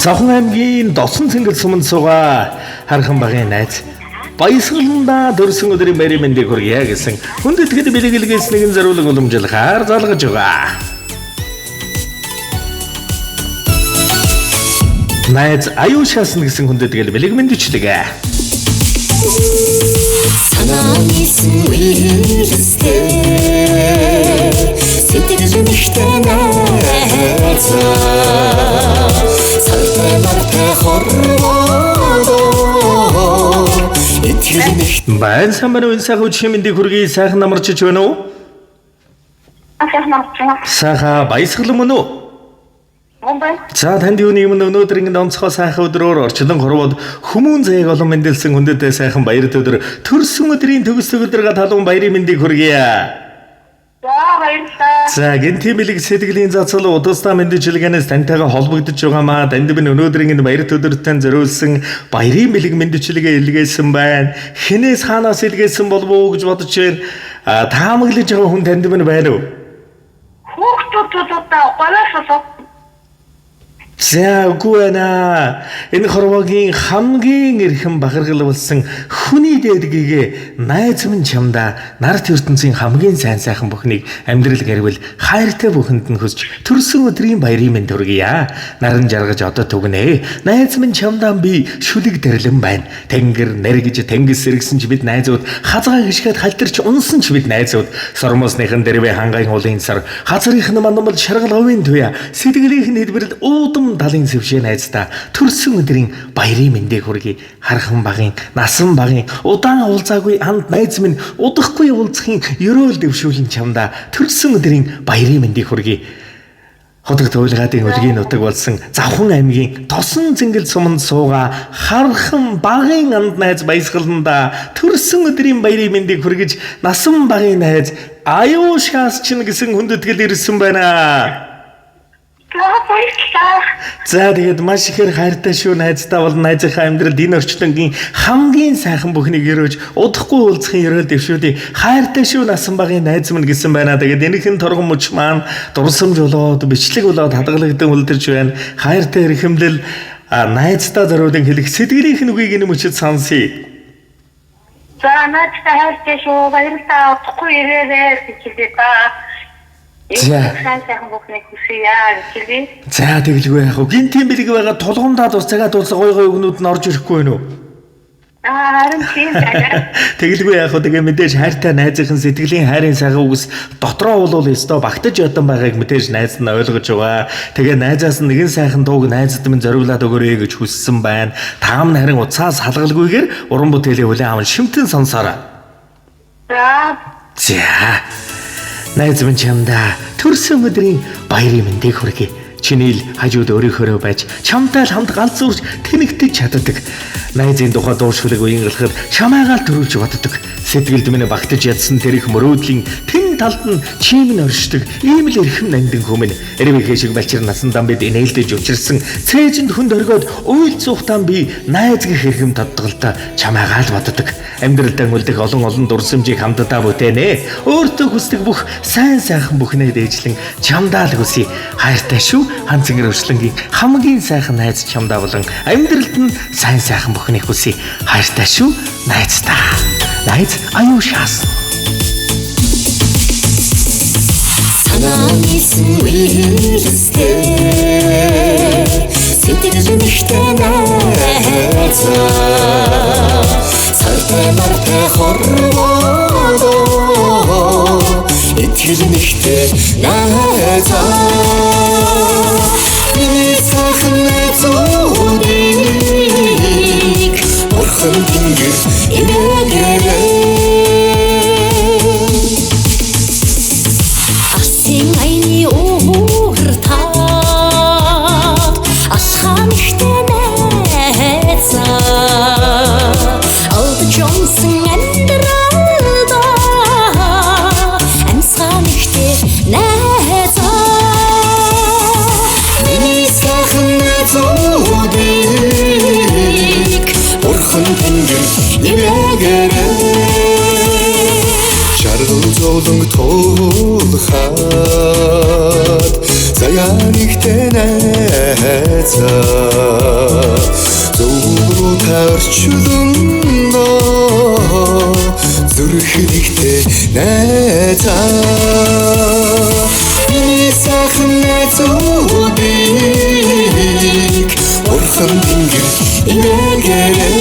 Завхан аймгийн Досон цэнгэл суманд суугаа Хархан багийн найз баясгаландаа төрсөн өдрийн баярын мэндийг хүргье гэсэн хүндэтгэд бэлэглэгээс нэгэн зориулан уламжлахаар залгаж байгаа. Найз аюу шаасна гэсэн хүндэтгэл бэлэг мэндчлэгээ. Санаа нийсэн үйлстэй сэтгэл нэгтэй найзаа цартай нартай хорвоо итгэл нэгтэй Байн самбар үн сайхан үдшийн мэндийг хүргэе. Сайхан намарчиж байна уу? Сайхан намарч байна. Сайхан баясгалан мөн үү? Мөн байна. За танд юуны өмнө өнөөдөр ингэн онцгой сайхан өдрөөр орчлон хорвоод хүмүүн заяаг олон мэндэлсэн хүндэт сайхан баярт өдөр төрсөн өдрийн төгс төгөлдрөг талуун баярын мэндийг хүргье. За баярлалаа. За гэнтийн бэлэг сэтгэлийн цацал удастаа мэндчилгээнээс тантайгаа холбогдож байгаамаа. Танд минь өнөөдрийн энэ баярт өдөрт тань зориулсан баярын бэлэг мэндчилгээ илгээсэн байна. Хинээс хаанаас илгээсэн болов уу гэж бодож байна. А, таамаглаж байгаа хүн танд минь байна уу? Хүүхдүүд одоо голоос болов. За үгүй байна. Энэ хорвоогийн хамгийн эрхэм бахархал болсон хүний дээдгийгээ найз минь чамдаа нарт ертөнцийн хамгийн сайн сайхан бүхнийг амьдрал гэрвэл хайртай бүхэнд нь хүсч төрсөн өдрийн баярын мэнд хүргье. Наран жаргаж одоо түгнэ. Найз минь чамдаа би шүлэг дэрлэн байна. Тэнгэр нэргэж тэнгис сэргсэн ч бид найзууд хазгаа гიშгээд халдирч унсан ч бид найзууд сормосныхан дэрвэ хангайн уулын сар хазрынх нь манамал шаргал говийн туяа сэтгэлийнх нь хэлбэрэл уудам далын сэвшээ найздаа төрсөн өдрийн баярын мэндийг хүргэе. Хархан багийн насан багийн удаан уулзаагүй анд найз минь удахгүй уулзахын ерөөл дэвшүүлэн чамдаа төрсөн өдрийн баярын мэндийг хүргэе. Ходог туйлгаадын үлгийн нутаг болсон Завхан аймгийн Тосон цэнгэл суманд суугаа Хархан багийн анд найз баясгаландаа төрсөн өдрийн баярын мэндийг хүргэж насан багийн найз аюу шаас чинь гэсэн хүндэтгэл ирсэн байна. За баярлалаа. За тэгээд маш ихээр хайртай шүү найздаа бол найзынхаа амьдралд энэ орчлонгийн хамгийн сайхан бүхнийг өрөөж удахгүй уулзахын ерөөл дэвшүүлье. Хайртай шүү насан багийн найз минь гэсэн байна. Тэгээд энэхэн торгон мөч маань дурсамж болоод бичлэг болоод хадгалагдан үлдэрч байна. Хайртай эрхэмлэл найздаа зориулан хэлэх сэтгэлийнх нь үгийг энэ мөчөд сонсъё. За наадтай хайртай шүү. Баярлалаа. Удахгүй ирээрэй гэж хэлье та. За. Сайн сайхан бүхнийг хүсье гэж хэлье. За тэгэлгүй яах вэ? Гинтийн бэлэг байгаа тулгамдаа тус цагаа тулс гой гой өгнүүд нь орж ирэхгүй байна уу? Аа харин тийм байна. Тэгэлгүй яах вэ? Тэгээ мэдээж хайртай найзынхын сэтгэлийн хайрын сайхан үгс дотроо болвол ёстой багтаж ядан байгааг мэдээж найз нь ойлгож байгаа. Тэгээ найзаас нь нэгэн сайхан дууг найзад минь зориулаад өгөөрэй гэж хүссэн байна. Таам нь харин уцаас халгалгүйгээр уран бүтээлийн хүлээн аван шимтэн сонсоорой. За За. Найз минь чамдаа төрсөн өдрийн баярын мэндийг хүргэе. Чиний л хажууд өөрийнхөөрөө байж чамтай л хамт галз үрж тэнэгтэж чаддаг. Найзын тухай дуушхлыг уянгалахад чамайгаа л төрүүлж боддог. Сэтгэлд минь багтаж ядсан тэр их мөрөөдлийн тэн талд нь чим нь оршдог. Ийм л эрхэм нандин хүмүн. Эрвийнхээ шиг балчир насандаа бид инээлдэж учирсан. Цээжинд хүнд оргиод уйл цухтаан би найз гэх эрхэм тодголтой чамайгаа л боддог. Амьдралдаа үлдэх олон олон дурсамжийг хамтдаа бүтээнэ. Өөртөө хүсдэг бүх сайн сайхан бүхнээ дээжлэн чамдаа л хүсье. Хайртай шүү хан цэнгэр өршлөнгийн хамгийн сайхан найз чамдаа болон амьдралд нь сайн сайхан бүхнийг хүсье. Хайртай шүү найздаа. Найз аюу шаас. Санаа нийсэн үйлстэй сэтгэл нэгтэй найзаа цартай нартай хорвоо итгэл нэгтэй найзаа миний сайхан найзуудыг бурхан тэнгэр илгээгээрэй. Асын аяны уухар таад алхаа нэгтэй найзаа алдаж унсан амьдралдаа амьсгаа нэгтэй найзаа миний сайхан найзуудыг бурхан тэнгэр илгээгээрэй. Жаргал зовлон туулхад Заяа нэгтэй найзаа. Зөв рүү та орчлондоо зүрх нэгтэй найзаа. Миний сайхан найзуудыг Бурхан тэнгэр ивээгээрэй.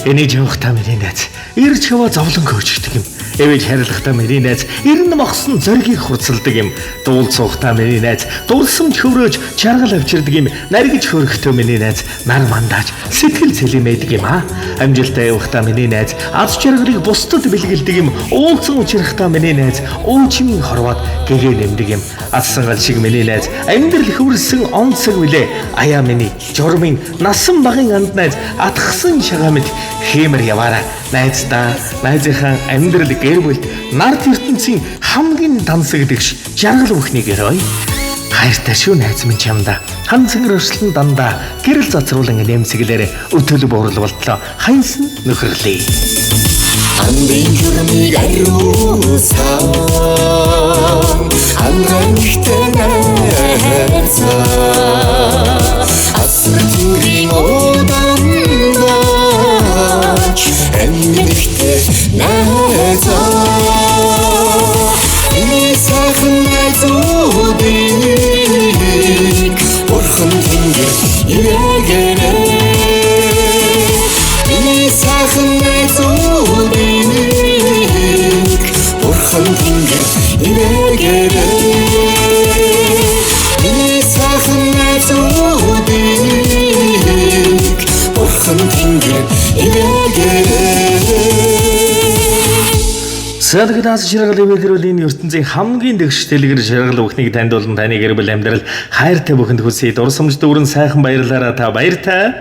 Энийг явахдаа миний найз ирж хаваа зовлон көчдөг юм. Эвэж харилцахдаа миний найз эрен мохсон зоригийг хурцлдаг юм. Дуул цуухтаа миний найз дурсамж хөврөөж чаргал авчирдаг юм. Наргиж хөрөхтөө миний найз нар мандааж сэтгэл цэлимэдэг юм аа. Амжилтаа явахдаа миний найз аз жаргалыг бусдад бэлгэлдэг юм. Уулзсан учрахтаа миний найз уучмын хорвоод гэгээ нэмдэг юм. Ассан гал шиг миний найз амьдрал хөвөрсөн он цаг билээ. Аяа миний журмын насан багын анд найз атгсан шагаа мэт хиймэр яваараа. Найздаа найзынхаа амьдрал гэр бүлд нарт ертөнцийн хамгийн дансаг дэгш жаргал бүхнийг өрөөе. Хайртай шүү найз минь чамдаа. Хан цэнгэр өршлөн дандаа гэрэл цацруулан нэмсэглэр өтөл буурал болтлоо хансан нөхөрлөе. Андын журмыг ариусан Анган ихтэй найзаа. Асар тэнгэрийн удандаач Амьд ихтэй найзаа. Миний сайхан найзуудыг Бурхан тэнгэр ивээгээрэй. Миний сайхан найзуудыг Бурхан тэнгэр ивээгээрэй. Миний сайхан найзуудыг Бурхан тэнгэр ивээгээрэй. Сэлгэд аз жаргал ивэлрүүл энэ ертөнцийн хамгийн дэгш дэлгэр жаргал бүхнийг танд болон таны гэр бүл амьдрал хайртай бүхэнд хүсье. Дурсамж дүүрэн сайхан баярлалаа та баяртай.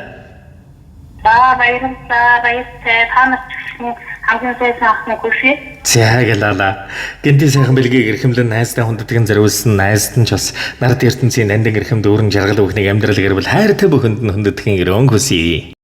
За баярлалаа. Баяртай. Та нарт ч гэсэн хамгийн сайхан ахмад хүсье. За гэлала. Гэнти сайхан бэлгийг эрхэмлэн найздаа хүндэтгэн зориулсан найзд нь ч бас нарт ертөнцийн нандин эрхэм дүүрэн жаргал бүхнийг амьдрал гэр бүл хайртай бүхэнд нь хүндэтгэн өрөөн хүсье.